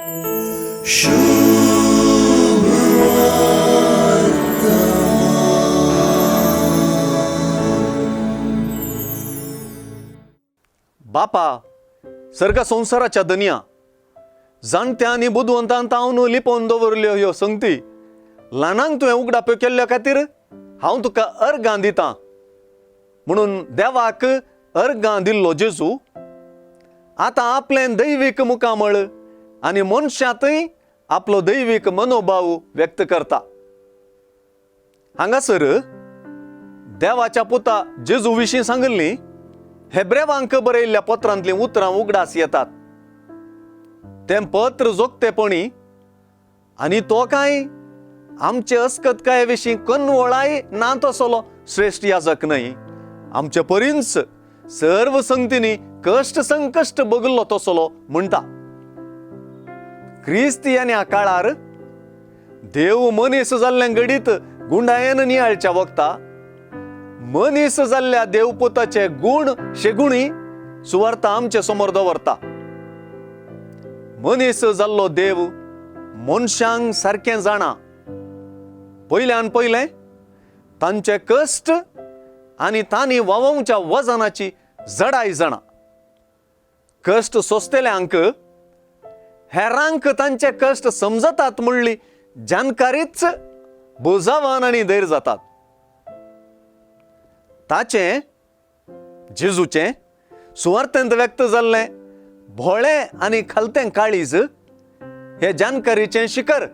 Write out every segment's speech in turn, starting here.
बापा, सर्ग संवसाराच्या दनया, जाणट्या आनी बुदवंतान तावन लिपोवन दवरल्यो ह्यो संगती ल्हानांक तुवें उगडाप्यो केल्ल्या खातीर हांव तुका अर्गां दितां. म्हणून देवाक अर्गां दिल्लो जेजू आतां आपलें दैवीक मुखामळ आनी मनशांतय आपलो दैवीक मनोभाव व्यक्त करता. हांगासर देवाच्या पुता जेजू विशीं सांगिल्लीं हेब्रेवांक बरयल्ल्या पत्रांतलीं उतरां उगडास येतात. तें पत्र जोगतेपणी आनी तो काय आमचे अस्कतकाये विशीं कन्वळाय ना तसलो श्रेश्ठ याजक न्हय, आमचे परींच सर्व संगतींनी कश्ट संकश्ट बगल्लो तसलो म्हणटा. क्रिस्तियान्या काळार देव मनीस जाल्लें घडीत गुंडायेन नियाळच्या वखता मनीस जाल्ल्या देवपुताचे गूण शेगुणी सुवार्ता आमचे समोर दवरता. मनीस जाल्लो देव मनशांक सारकें जाणा. पयल्यान पयलें तांचे कश्ट आनी तांणी वावोवच्या वजनाची जडाय जाणा. कश्ट सोंसतल्यांक हेरांक तांचे कश्ट समजतात म्हणली जानकारीच बोजावान आनी धैर्य जातात. ताचें जेजूचें सुवार्थेंत व्यक्त जाल्लें भोळें आनी खालतें काळीज हे जानकारीचें शिखर.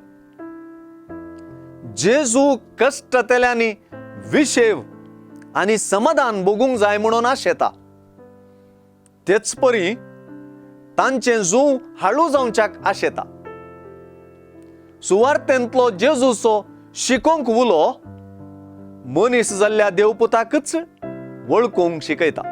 जेजू कश्टतल्यांनी विशेव आनी समाधान भोगूंक जाय म्हणून आशेता. तेच परी तांचें जूं हाळू जावच्याक आशेता. सुवार्थेंतलो जेजूचो शिकोवंक उलो मनीस जाल्ल्या देवपुताकच वळखूंक शिकयता.